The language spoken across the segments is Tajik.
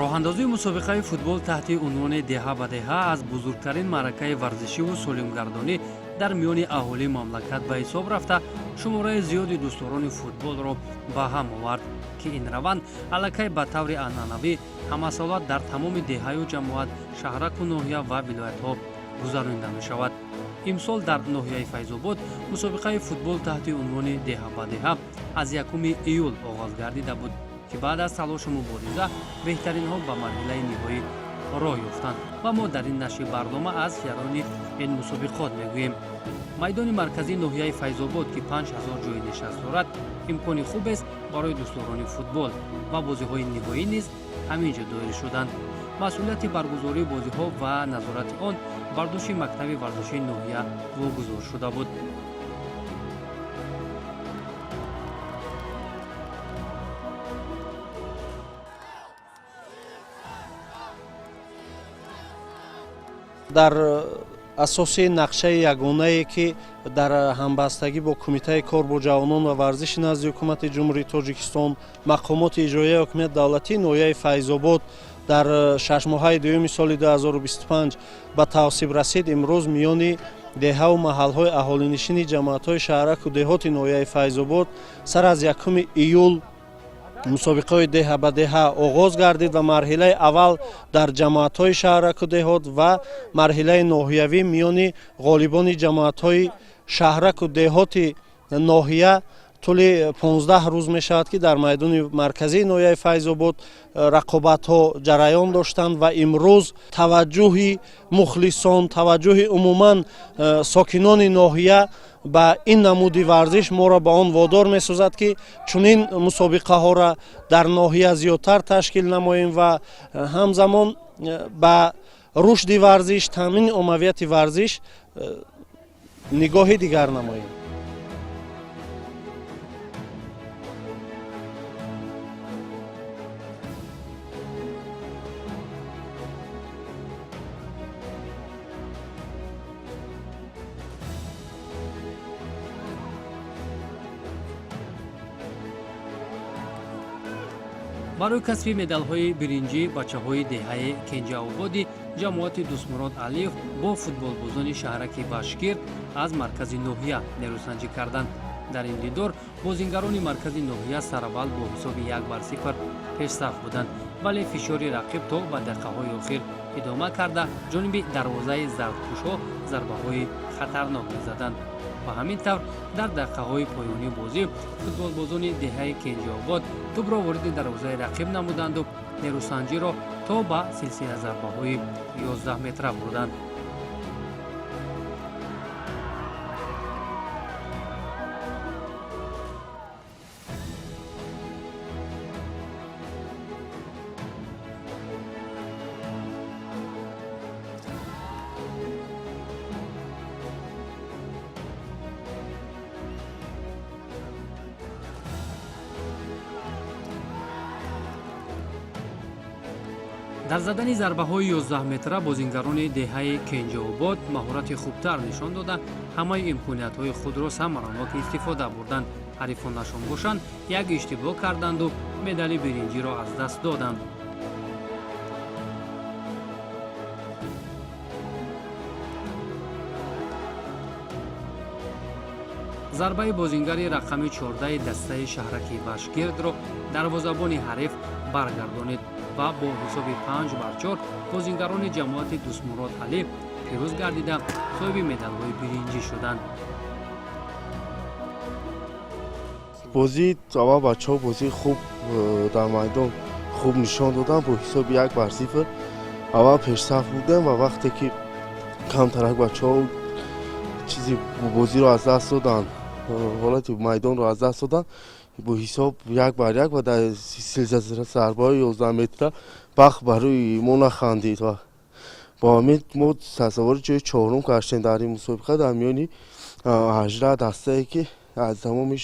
Роҳандозии мусобиқаи футбол таҳти унвони «Деҳа ба деҳа» аз бузургтарин маъракаи варзишиву солимгардонӣ дар миёни аҳолии мамлакат ба ҳисоб рафта, шумораи зиёди дӯстдорони футболро ба ҳам овард, ки ин раванд аллакай ба таври анъанавӣ ҳамасола дар тамоми деҳаю ҷамоат, шаҳраку ноҳия ва вилоятҳо гузаронида мешавад. Имсол дар ноҳияи Файзобод мусобиқаи футбол таҳти унвони «Деҳа ба деҳа» аз 1 июл оғоз гардида буд, ки баъд аз талошу мубориза беҳтаринҳо ба марҳилаи ниҳоӣ роҳ ёфтанд ва мо дар ин нашри барнома аз ҷараёни ин мусобиқот мегӯем. Майдони марказии ноҳияи Файзобод, ки 5000 ҷойи нишаст дорад, имкони хубест барои дӯстдорони футбол ва бозиҳои ниҳоӣ низ ҳамин ҷо доир шуданд. Масъулияти баргузории бозиҳо ва назорати он бар дӯши мактаби варзишии ноҳия вогузор шуда буд. Дар асоси нақшаи ягонае, ки дар ҳамбастагӣ бо Кумитаи кор бо ҷавонон ва варзиши назди Ҳукумати Ҷумҳурии Тоҷикистон, мақомоти иҷроияи ҳокимияти давлатии ноҳияи Файзобод дар шашмоҳаи дуюми соли 2025 ба тавсиб расид, имрӯз миёни деҳаву маҳалҳои аҳолинишини ҷамоатҳои шаҳраку деҳоти ноҳияи Файзобод сар аз 1 июл мусобиқаҳои «Деҳа ба деҳа» оғоз гардид ва марҳилаи аввал дар ҷамоатҳои шаҳраку деҳот ва марҳилаи ноҳиявӣ миёни ғолибони ҷамоатҳои шаҳраку деҳоти ноҳия тӯли 15 рӯз мешавад, ки дар майдони марказии ноҳияи Файзобод рақобатҳо ҷараён доштанд ва имрӯз таваҷҷӯҳи мухлисон, таваҷҷӯҳи умуман сокинони ноҳия ба ин намуди варзиш моро ба он водор месозад, ки чунин мусобиқаҳоро дар ноҳия зиёдтар ташкил намоем ва ҳамзамон ба рушди варзиш, таъмини оммавияти варзиш нигоҳи дигар намоем. Барои касби медалҳои биринҷӣ бачаҳои деҳаи Кенҷаободи ҷамоати Дӯстмурод Алиев бо футболбозони шаҳраки Вашгирд аз маркази ноҳия нерӯсанҷӣ карданд. Дар ин дидор бозингарони маркази ноҳия сараввал бо ҳисоби 1 бар 0 пешсаф буданд, вале фишори рақиб то ба дақиқаҳои охир идома карда, ҷониби дарвозаи зардпӯшҳо зарбаҳои хатарнок мезаданд ва ҳамин тавр дар дақиқаҳои поёнии бозӣ футболбозони деҳаи Кенҷиобод тӯбро вориди дарвозаи рақиб намуданду нерӯсанҷиро то ба силсила зарбаҳои 11 метра бурданд. Дар задани зарбаҳои 11 метра бозингарони деҳаи Кенҷообод маҳорати хубтар нишон дода, ҳамаи имкониятҳои худро самаранок истифода бурданд. Ҳарифонашон бошанд, як иштибоҳ карданду медали биринҷиро аз даст доданд. Зарбаи бозингари рақами 14 дастаи шаҳраки Вашгирдро дарвозабони ҳариф баргардонид ва бо ҳисоби 5 бар 4 бозингарони ҷамоати Дӯстмурод Алӣ пирӯз гардида, соҳиби медалҳои биринҷӣ шуданд. Бозӣ аввал бачаҳо бозии хуб дар майдон хуб нишон доданд. Бо ҳисоби 1 бар 0 аввал пешсаф будем ва вақте ки камтарак бачаҳо чизи бозиро аз даст доданд, ҳолати майдонро аз даст доданд, бо ҳисоб 1 бар 1 ва дар силсила зарбаҳои 11 метра бахт барои мо нахандид ва бо ҳамин мо сазовори ҷои чорум гаштем дар ин мусобиқа дар миёни 18 дастае, ки аз тамоми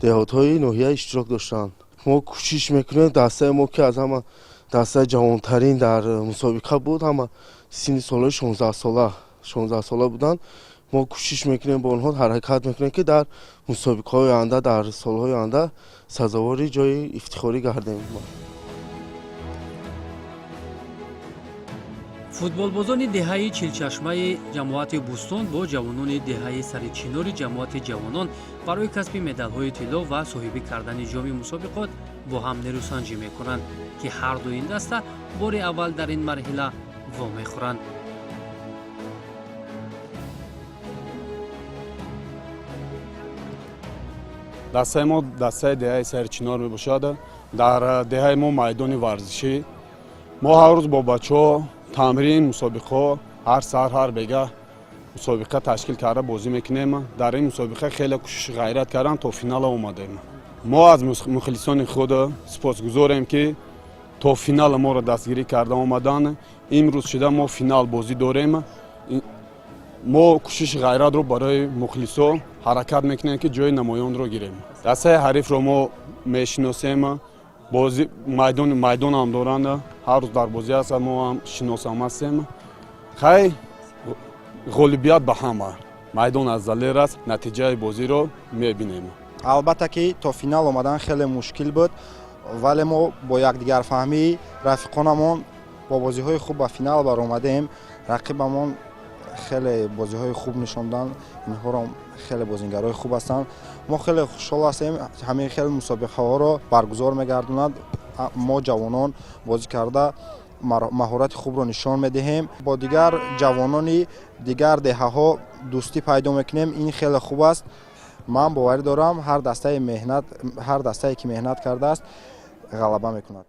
деҳотҳои ноҳия иштирок доштанд. Мо кӯшиш мекунем, дастаи мо, ки аз ҳама дастаи ҷавонтарин дар мусобиқа буд, ҳама синни солҳои 16 сола буданд, мо кӯшиш мекунем, бо онҳо ҳаракат мекунем, ки дар мусобиқаҳои оянда, дар солҳои оянда сазовори ҷои ифтихорӣ гардем. Футболбозони деҳаи Чилчашмаи ҷамоати Бӯстон бо ҷавонони деҳаи Саричинори ҷамоати Ҷавонон барои касби медалҳои тилло ва соҳибӣ кардани ҷоми мусобиқот бо ҳам нерӯсанҷӣ мекунанд, ки ҳарду ин даста бори аввал дар ин марҳила вомехӯранд. Дастаи мо дастаи деҳаи Саричинор мебошад. Дар деҳаи мо майдони варзишӣ. Мо ҳар рӯз бо бачаҳо тамрин, мусобиқаҳо, ҳар саҳар, ҳар бегаҳ мусобиқа ташкил карда бозӣ мекунем. Дар ин мусобиқа хеле кӯшиши ғайрат кардан, то финала омадем. Мо аз мухлисони худ сипосгузорем, ки то финала моро дастгирӣ карда омаданд. Имрӯз шуда мо финал бозӣ дорем. Мо кӯшиши ғайратро барои мухлисо ҳаракат мекунем, ки ҷои намоёнро гирем. Дастаи ҳарифро мо мешиносем. Бози майдонам доранд, ҳар рӯз дар бозӣ ҳастанд, мо ҳам шиносам ҳастем. Хай, ғолибият ба ҳама. Майдон аз Далер аст, натиҷаи бозиро мебинем. Албатта ки то финал омадан хеле мушкил буд, вале мо бо якдигарфаҳмии рафиқонамон бо бозиҳои хуб ба финал баромадем. Рақибамон хеле бозиҳои хуб нишонданд, инҳоро хеле бозингарои хуб ҳастанд. Мо хеле хушҳол ҳастем, ҳамин хел мусобиқаҳоро баргузор мегардонад. Мо ҷавонон бозӣ карда маҳорати хубро нишон медиҳем, бо дигар ҷавонони дигар деҳаҳо дӯстӣ пайдо мекунем. Ин хеле хуб аст. Ман боварӣ дорам, ҳар дастае ки меҳнат кардааст, ғалаба мекунад.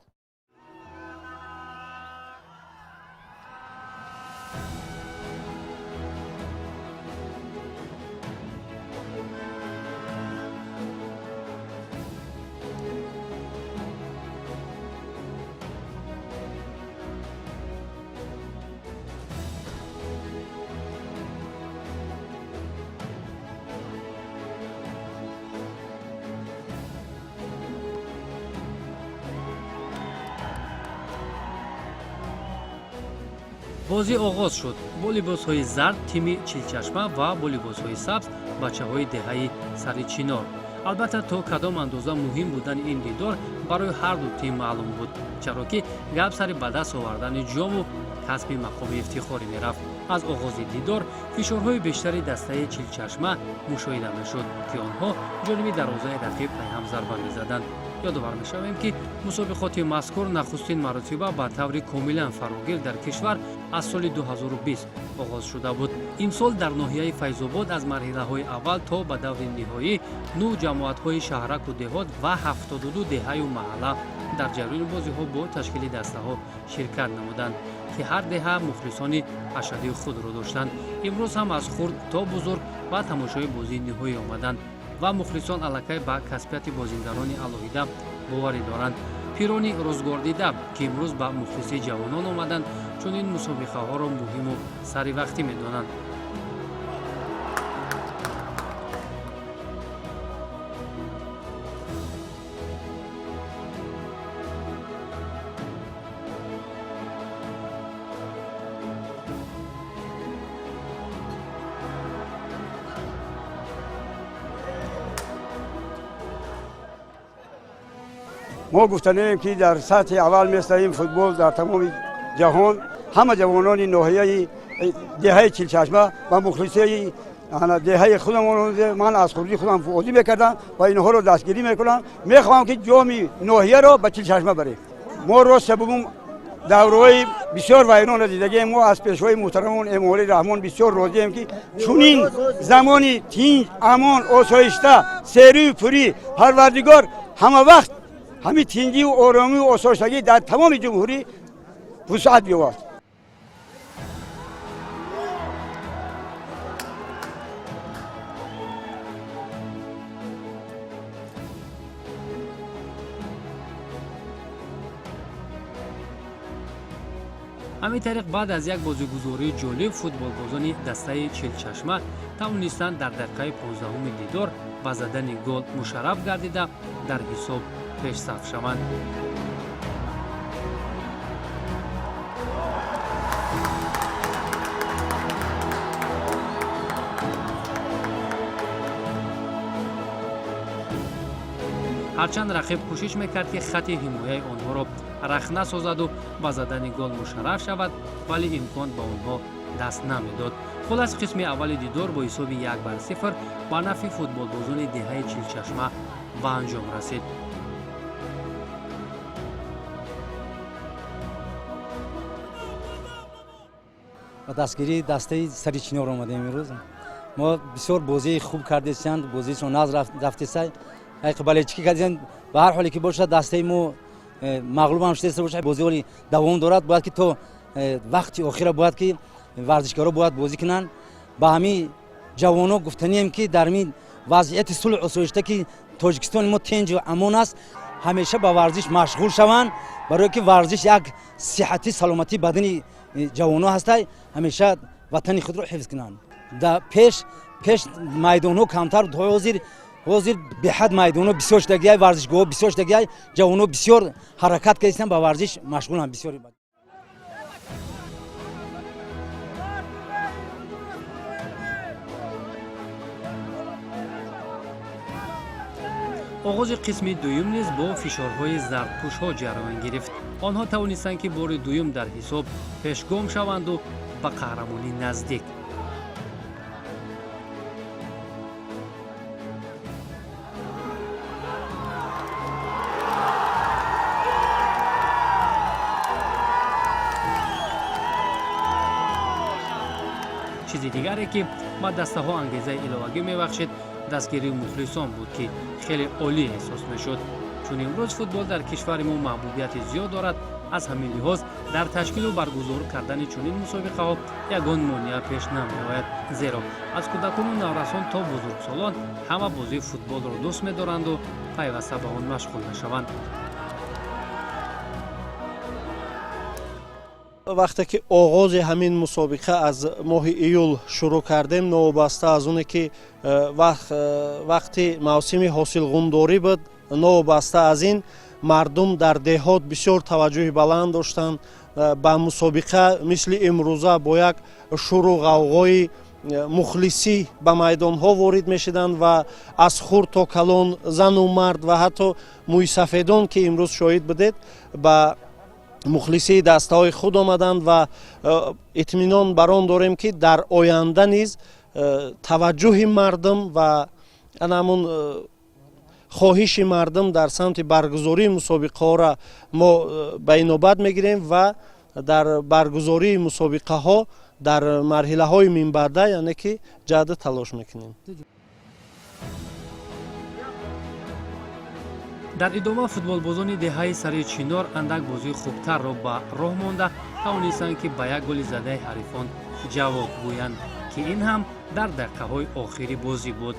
Бозӣ оғоз шуд. Бо либосҳои зард тими Чилчашма ва бо либосҳои сабз бачаҳои деҳаи Саричинор. Албатта, то кадом андоза муҳим будани ин дидор барои ҳарду тим маълум буд, чаро ки гап сари ба даст овардани ҷому касби мақоми ифтихорӣ мерафт. Аз оғози дидор фишорҳои бештари дастаи Чилчашма мушоҳида мешуд, ки онҳо ҷониби дарвозаи рақиб пайҳам зарба мезаданд. Ёдовар мешавем, ки мусобиқоти мазкур нахустин маротиба ба таври комилан фарогир дар кишвар аз соли 2020 оғоз шуда буд. Имсол дар ноҳияи Файзобод аз марҳилаҳои аввал то ба даври ниҳоӣ нӯ ҷамоатҳои шаҳраку деҳот ва 72 деҳаю маҳалла дар ҷараёни бозиҳо бо ташкили дастаҳо ширкат намуданд, ки ҳар деҳа мухлисони ашаддии худро доштанд. Имрӯз ҳам аз хурд то бузург ба тамошои бозии ниҳоӣ омаданд ва мухлисон аллакай ба касбияти бозингарони алоҳида боварӣ доранд. Пирони рӯзгордида, ки имрӯз ба мухлисии ҷавонон омаданд, чунин мусобиқаҳоро муҳиму саривақтӣ медонанд. Мо гуфтанем, ки дар сатҳи аввал местаҳем футбол дар тамоми ҷаҳон. Ҳама ҷавонони ноҳияи деҳаи Чилчашма ва мухлисои деҳаи худамон, ман аз хурдӣ худам бозӣ мекардам ва инҳоро дастгирӣ мекунам. Мехоҳам, ки ҷоми ноҳияро ба Чилчашма барем. Мо рост бигӯм, давраҳои бисёр вайронро дидагием. Мо аз пешвои муҳтарамон Эмомалӣ Раҳмон бисёр розием, ки чунин замони тинҷ, амон, осоишта, серию пурӣ, Парвардигор ҳама вақт ҳамин тинҷию оромию осоиштагӣ дар тамоми ҷумҳурӣ вусъат биёвард. Ҳамин тариқ, баъд аз як бозигузории ҷолиб футболбозони дастаи Чилчашма тавонистанд дар дақиқаи 15-уми дидор ба задани гол мушарраф гардида, дар ҳисоб пешсаф шаванд. Ҳарчанд рақиб кӯшиш мекард, ки хатти ҳимояи онҳоро Рахна созаду ба задани гол мушарраф шавад, вале имкон ба онҳо даст намедод. Хулас, қисми аввали дидор бо ҳисоби 1-0 ба нафъи футболбозони деҳаи Чилчашма ба анҷом расид. Ба дастгирии дастаи Сари Чинор омадем. Имрӯз мо бисёр бозии хуб кардесиянд, бозиашон нағз рафтесай. Болельщики кардесиянд. Ба ҳар ҳоле ки бошад, дастаи мо мағлубам шудеста бошад, бозӣ ҳоли давом дорад. Бояд ки то вақти охира бояд ки варзишгаро бояд бозӣ кунанд. Ба ҳамин ҷавоно гуфтанием, ки дар ин вазъияти сулҳ осоишта, ки Тоҷикистони мо тинҷу амон аст, ҳамеша ба варзиш машғул шаванд, барое ки варзиш як сиҳатӣ, саломатии бадани ҷавоно ҳастай. Ҳамеша ватани худро ҳифз кунанд. Пеш пеш майдонҳо камтар, ҳозир беҳад майдонҳо бисёр шудагиай, варзишгоҳҳо бисёр шудагиай, ҷавоно бисёр ҳаракат кардистанд, ба варзиш машғуланд бисёр. Оғози қисми дуюм низ бо фишорҳои зардпӯшҳо ҷараён гирифт. Онҳо тавонистанд, ки бори дуюм дар ҳисоб пешгом шаванду ба қаҳрамонӣ наздик. Чизи дигаре, ки ба дастаҳо ангезаи иловагӣ мебахшид, дастгирии мухлисон буд, ки хеле олӣ эҳсос мешуд. Чун имрӯз футбол дар кишвари мо маҳбубияти зиёд дорад, аз ҳамин лиҳоз дар ташкилу баргузор кардани чунин мусобиқаҳо ягон монеа пеш намеояд, зеро аз кӯдакону наврасон то бузургсолон ҳама бозии футболро дӯст медоранду пайваста ба он машғул мешаванд. Вақте ки оғози ҳамин мусобиқа аз моҳи июл шурӯъ кардем, новобаста аз оне ки вақти мавсими ҳосилғундорӣ буд, новобаста аз ин мардум дар деҳот бисёр таваҷҷӯҳи баланд доштанд ба мусобиқа. Мисли имрӯза бо як шуру ғавғои мухлисӣ ба майдонҳо ворид мешиданд ва аз хурд то калон, зану мард ва ҳатто мӯйсафедон, ки имрӯз шоҳид будед, ба мухлисии дастаҳои худ омаданд. Ва итминон бар он дорем, ки дар оянда низ таваҷҷӯҳи мардум ва ана ҳамун хоҳиши мардум дар самти баргузории мусобиқаҳоро мо ба инобат мегирем ва дар баргузории мусобиқаҳо дар марҳилаҳои минбаъда, яъне ки ҷаҳду талош мекунем. Дар идома футболбозони деҳаи Сари Чинор андак бозии хубтарро ба роҳ монда тавонистанд, ки ба як голи задаи ҳарифон ҷавоб гӯянд, ки ин ҳам дар дақиқаҳои охири бозӣ буд.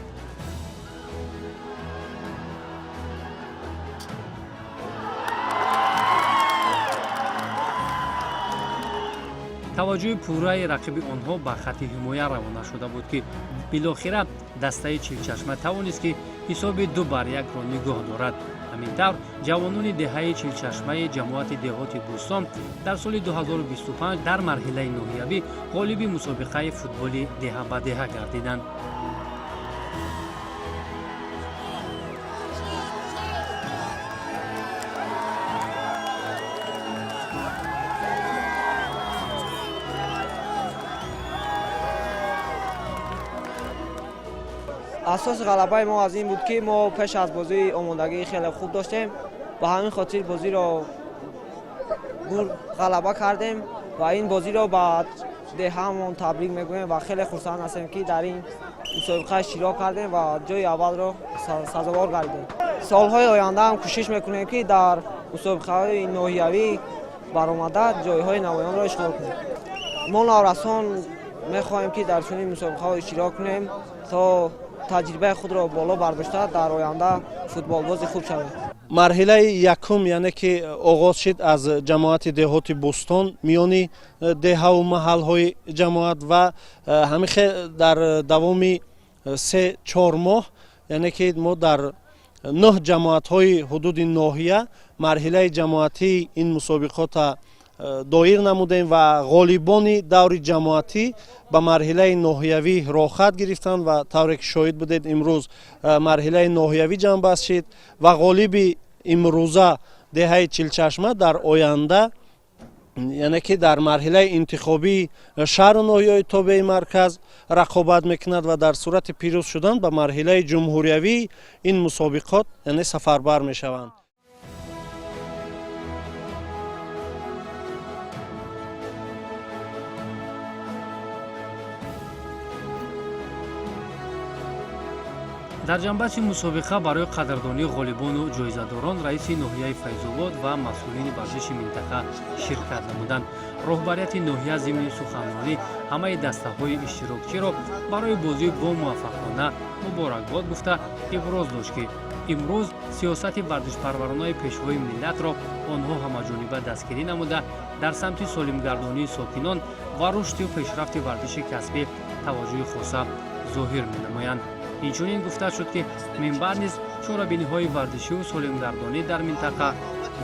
Таваҷҷӯҳи пурраи рақиби онҳо ба хатти ҳимоя равона шуда буд, ки билохира дастаи Чилчашма тавонист, ки ҳисоби 2-1-ро нигоҳ дорад. Ҳамин тавр, ҷавонони деҳаи Чилчашмаи ҷамоати деҳоти Бӯстон дар соли 2025 дар марҳилаи ноҳиявӣ ғолиби мусобиқаи футболи деҳа ба деҳа гардиданд. Асоси ғалабаи мо аз ин буд, ки мо пеш аз бозӣ омодагии хеле хуб доштем. Ба ҳамин хотир бозиро ғалаба кардем ва ин бозиро ба деҳаамон табрик мегӯем ва хеле хурсанд ҳастем, ки дар ин мусобиқа иштирок кардем ва ҷои аввалро сазовор гардидем. Солҳои оянда ҳам кӯшиш мекунем, ки дар мусобиқаҳои ноҳиявӣ баромада, ҷойҳои намоёнро ишғол кунем. Мо наврасон мехоҳем, ки дар чунин мусобиқаҳо иштирок кунем, то таҷрибаи худро боло бардошта, дар оянда футболбози хуб шавем. Марҳилаи якум, яъне ки оғоз шид аз ҷамоати деҳоти Бӯстон, миёни деҳаву маҳалҳои ҷамоат, ва ҳамин хел дар давоми 3-4 моҳ, яъне ки мо дар нӯҳ ҷамоатҳои ҳудуди ноҳия марҳилаи ҷамоатии ин мусобиқота доир намудем ва ғолибони даври ҷамоатӣ ба марҳилаи ноҳиявӣ роҳхат гирифтанд. Ва тавре ки шоҳид будед, имрӯз марҳилаи ноҳиявӣ ҷамъбаст шид ва ғолиби имрӯза Деҳаи Чилчашма дар оянда, яъне ки дар марҳилаи интихобии шаҳру ноҳияҳои тобеи марказ рақобат мекунад ва дар сурати пирӯз шудан ба марҳилаи ҷумҳуриявии ин мусобиқот, яъне сафарбар мешаванд. Дар ҷанбаси мусобиқа барои қадрдонии ғолибону ҷоизадорон раиси ноҳияи Файзобод ва масъулини варзиши минтақа ширкат намуданд. Роҳбарияти ноҳия зимни суханронӣ ҳамаи дастаҳои иштирокчиро барои бозии бомуваффақона муборакбод гуфта, иброз дошт, ки имрӯз сиёсати варзишпарваронаи пешвои миллатро онҳо ҳамаҷониба дастгирӣ намуда, дар самти солимгардонии сокинон ва рушду пешрафти варзиши касбӣ таваҷҷӯҳи хоса зоҳир менамоянд. Инчунин гуфта шуд, ки минбаъд низ чорабиниҳои варзишиву солимгардонӣ дар минтақа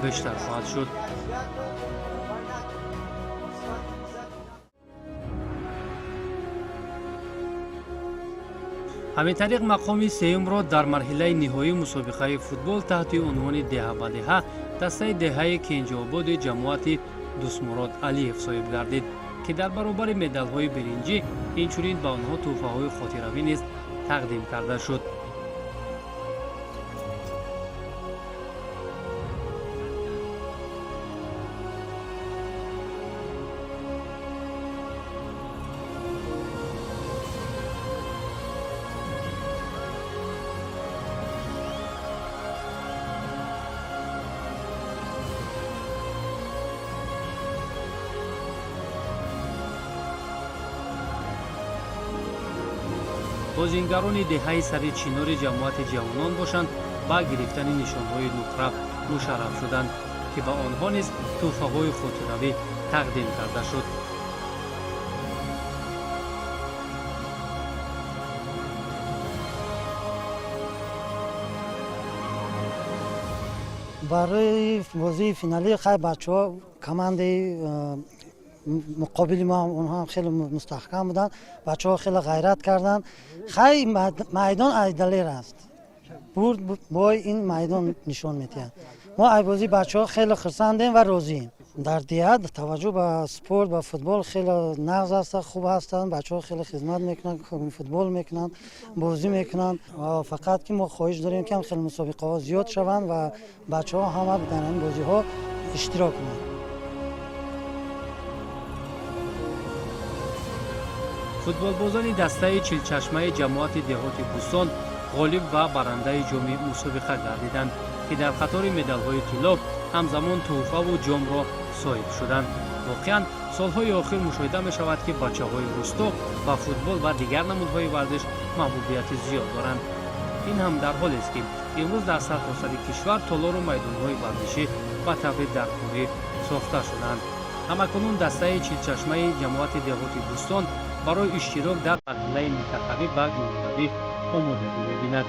бештар хоҳад шуд. Ҳамин тариқ, мақоми сеюмро дар марҳилаи ниҳоии мусобиқаи футбол таҳти унвони «Деҳа ба деҳа» дастаи деҳаи Кенҷоободи ҷамоати Дустмурод Алиев соҳиб гардид, ки дар баробари медалҳои биринҷӣ инчунин ба онҳо тӯҳфаҳои хотиравӣ низ тақдим карда шуд. Бозингарони деҳаи Сари Чинори ҷамоати Ҷавонон бошанд, ба гирифтани нишонҳои нуқра мушарраф шуданд, ки ба онҳо низ тӯҳфаҳои хотиравӣ тақдим карда шуд. Барои бозии финалӣ хай бачаҳо командаи муқобили мо, онҳо ҳам хеле мустаҳкам буданд. Бачаҳо хеле ғайрат карданд. Хай, майдон айдалер аст, бурд бой ин майдон нишон медиҳад. Мо ай бозии бачаҳо хеле хурсандем ва розием. Дар деҳа таваҷҷӯҳ ба спорт, ба футбол хеле нағз аст, хуб ҳастанд. Бачаҳо хеле хизмат мекунанд, футбол мекунанд, бозӣ мекунанд. Фақат ки мо хоҳиш дорем, ки ҳам хеле мусобиқаҳо зиёд шаванд ва бачаҳо ҳама дар ин бозиҳо иштирок кунанд. Футболбозони дастаи Чилчашмаи ҷамоати деҳоти Бӯстон ғолиб ва барандаи ҷоми мусобиқа гардиданд, ки дар қатори медалҳои тилло ҳамзамон тӯҳфаву ҷомро соҳиб шуданд. Воқеан, солҳои охир мушоҳида мешавад, ки бачаҳои рӯсто ба футбол ва дигар намудҳои варзиш маҳбубияти зиёд доранд. Ин ҳам дар ҳолест, ки имрӯз дар сартосари кишвар толору майдонҳои варзишӣ ба таври даркорӣ сохта шуданд. Ҳамакунун дастаи Чилчашмаи ҷамоати деҳоти Бӯстон барои иштирок дар марҳилаи минтақавӣ ва ҷумҳуриявӣ омодагӣ мебинад.